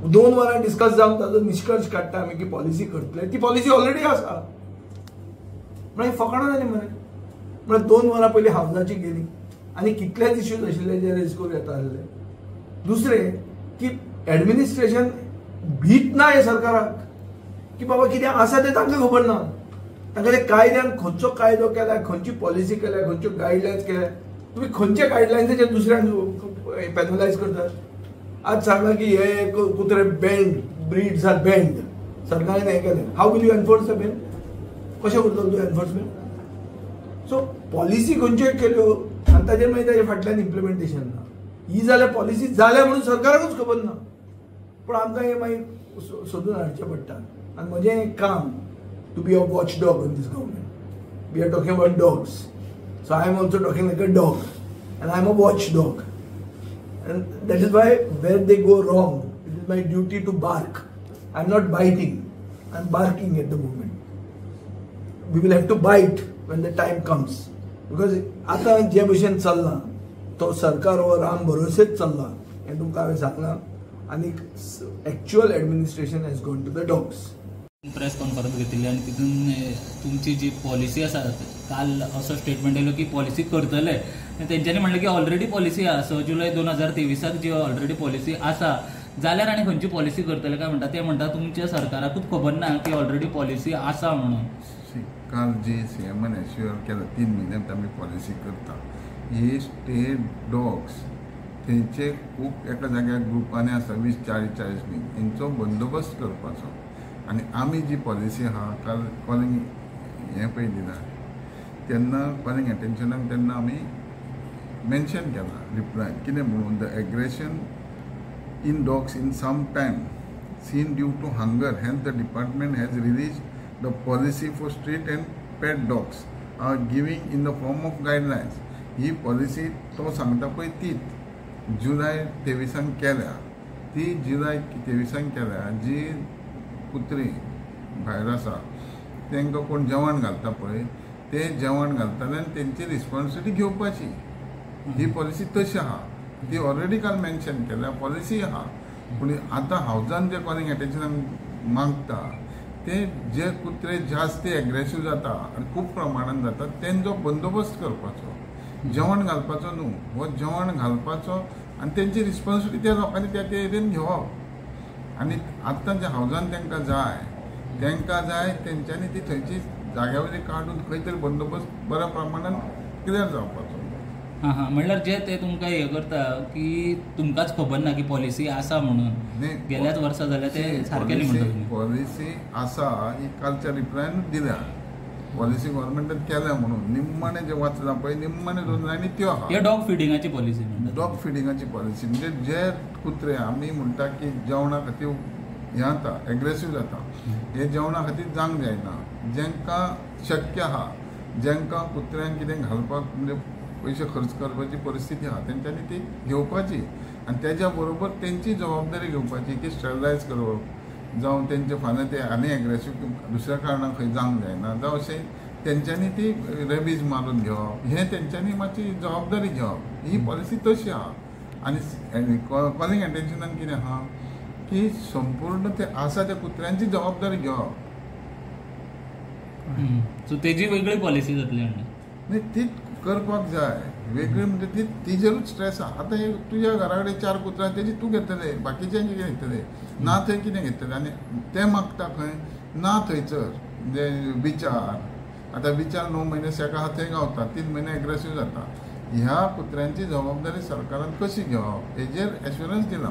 2 वरां डिस्कस जावन ताजो निश्कर्श काडटा आमी की पॉलिसी करतले. ती पॉलिसी ऑलरेडी आसा. म्हळ्यार फकाणां जाली मरे. म्हळ्यार 2 वरां पयलीं हावजाची गेली आनी कितलेच इश्यूज आशिल्ले जे रेज करूं येता आसले. दुसरें की एडमिनिस्ट्रेशन भीत ना हे सरकाराक की बाबा कितें आसा तें तांकां खबर ना. तांकां ते कायद्यान खंयचो कायदो केला, खंयची पॉलिसी केल्या, खंयच्यो गायडलायन्स केल्या, तुमी खंयच्या गायडलायन्साचेर दुसऱ्यांक पेनलायज करतात. आज सांगला की हे कुत्रे बँड, ब्रीड्स आर बँड, सरकारान हें केलें. How will you enforce the ban? कशें करतलो तूं एनफोर्समेंट? सो पॉलिसी खंयच्यो केल्यो आनी ताजेर मागीर ताजे फाटल्यान इम्प्लिमेंटेशन ना. ही जाल्यार पॉलिसी जाल्या म्हणून सरकाराकूच खबर ना, पूण आमकां हें मागीर सोदून हाडचें पडटा. आनी म्हजें हें काम to be a watchdog in this government. We are talking about dogs, so I am also talking like a dog and I am a watchdog. And that is why where they go wrong, it is my duty to bark. I am not biting, I am barking at the moment. We will have to bite when the time comes. Because आतां जे भशेन चल्लां तो सरकार हो राम भरोसेच चल्ला हें तुमकां हांवें सांगलां. आनी actual administration has gone to the dogs. Press conference घेतिल्ली आनी तितून तुमची जी पॉलिसी आसा, काल असो स्टेटमेंट येयलो की पॉलिसी करतले. तेंच्यांनी म्हणलें की ऑलरेडी पॉलिसी आसा, 6 जुलय 2023 जी ऑलरेडी पॉलिसी आसा, जाल्यार आनी खंयची पॉलिसी करतले काय म्हणटा. ते म्हणटा तुमच्या सरकाराकूच खबर ना की ऑलरेडी पॉलिसी आसा म्हणून. काल जी सीएमान एश्युअर केला 3 म्हयन्यांत आमी पॉलिसी करता. ही स्टेट डॉग्स थंयचे खूब एका जाग्यार ग्रुपांनी आसा 20, 40, 40 बीन, हेंचो बंदोबस्त करपाचो. आनी आमी जी पॉलिसी आहा काल कॉलिंग हें पळय दिला तेन्ना कॉलिंग एटेन्शनाक तेन्ना आमी मेन्शन केला रिप्लाय कितें म्हणून, the aggression in dogs in some time seen due to hunger, hence the department has release the policy for street and pet dogs are giving in the form of guidelines. He policy तो सांगता पळय तीच जुलय 23 केल्या. ती जुलय 23 केल्या. जी कुत्री भायर आसा तांकां कोण जेवण घालता पळय, ते जेवण घालतले आनी तेंची रिस्पॉन्सिबिलिटी घेवपाची. ही पॉलिसी तशी आहा, ती ऑलरेडी काल मेन्शन केल्या, पॉलिसी आहा. पूण आतां हावजान जे कॉलिंग एटेन्शनाक मागता ते जे कुत्रे जास्त एग्रेसीव जाता आनी खूब प्रमाणान जाता तेंचो बंदोबस्त करपाचो, जेवण घालपाचो न्हू, हो जेवण घालपाचो आनी तेंची रिस्पॉन्सिबिलिटी त्या लोकांनी त्या त्या एरियेन घेवप. आनी आतां जे हावजान तांकां जाय, तांकां जाय तेंच्यांनी ती थंयची जाग्या वयली काडून खंय तरी बंदोबस्त बऱ्या प्रमाणान क्लियर जावपाचो. हां हां, म्हणल्यार जे ते तुमकां हें करता की तुमकांच खबर ना की पॉलिसी आसा म्हणून. गेल्याच वर्सा जाल्यार ते सारकें न्ही म्हणटा. पॉलिसी आसा ही कालच्या रिप्लायनूच दिल्या. पॉलिसी गव्हर्मेंटान केल्या म्हणून निम्माणे जे वाचलां पळय निम्माणे 2 लायनी त्यो आहा. हे डॉग फिडिंगाची पॉलिसी म्हणटा. डॉग फिडिंगाची पॉलिसी म्हणजे जे कुत्रे आमी म्हणटा की जेवणा खातीर हें जाता, एग्रेसीव जाता, हे जेवणा खातीर जावंक जायना. जेंकां शक्य आहा, जेंकां कुत्र्यांक कितें घालपाक म्हणजे पयशे खर्च करपाची परिस्थिती आहा तेंच्यांनी ती घेवपाची आनी तेज्या बरोबर तेंची जबाबदारी घेवपाची की स्टरलायज करप, जावं तेंचे फाल्यां ते आनी एग्रेसीव दुसऱ्या कारणान खंय जावंक जायना, जावं अशें तेंच्यांनी ती रेबीज मारून घेवप, हें तेंच्यांनी मातशी जबाबदारी घेवप. ही पॉलिसी तशी आहा. आनी कॉलिंग एटेन्शनान कितें आहा की संपूर्ण ते आसा त्या कुत्र्यांची जबाबदारी घेवप. सो तेजी वेगळी पॉलिसी जातली न्ही, ती करपाक जाय वेगळी. म्हणजे ती तिजेरूच स्ट्रेस आहा. आतां हे तुज्या घरा कडेन 4 कुत्रे तेजी तूं घेतले, बाकीच्यांची कितें घेतले ना, थंय कितें घेतले आनी ते मागता खंय ना थंयसर म्हणजे विचार. आतां विचार 9 म्हयने शेका आहा थंय गावता, 3 म्हयने एग्रेसीव जाता. ह्या कुत्र्यांची जबाबदारी सरकारान कशी घेवप हेजेर एश्युरन्स दिला.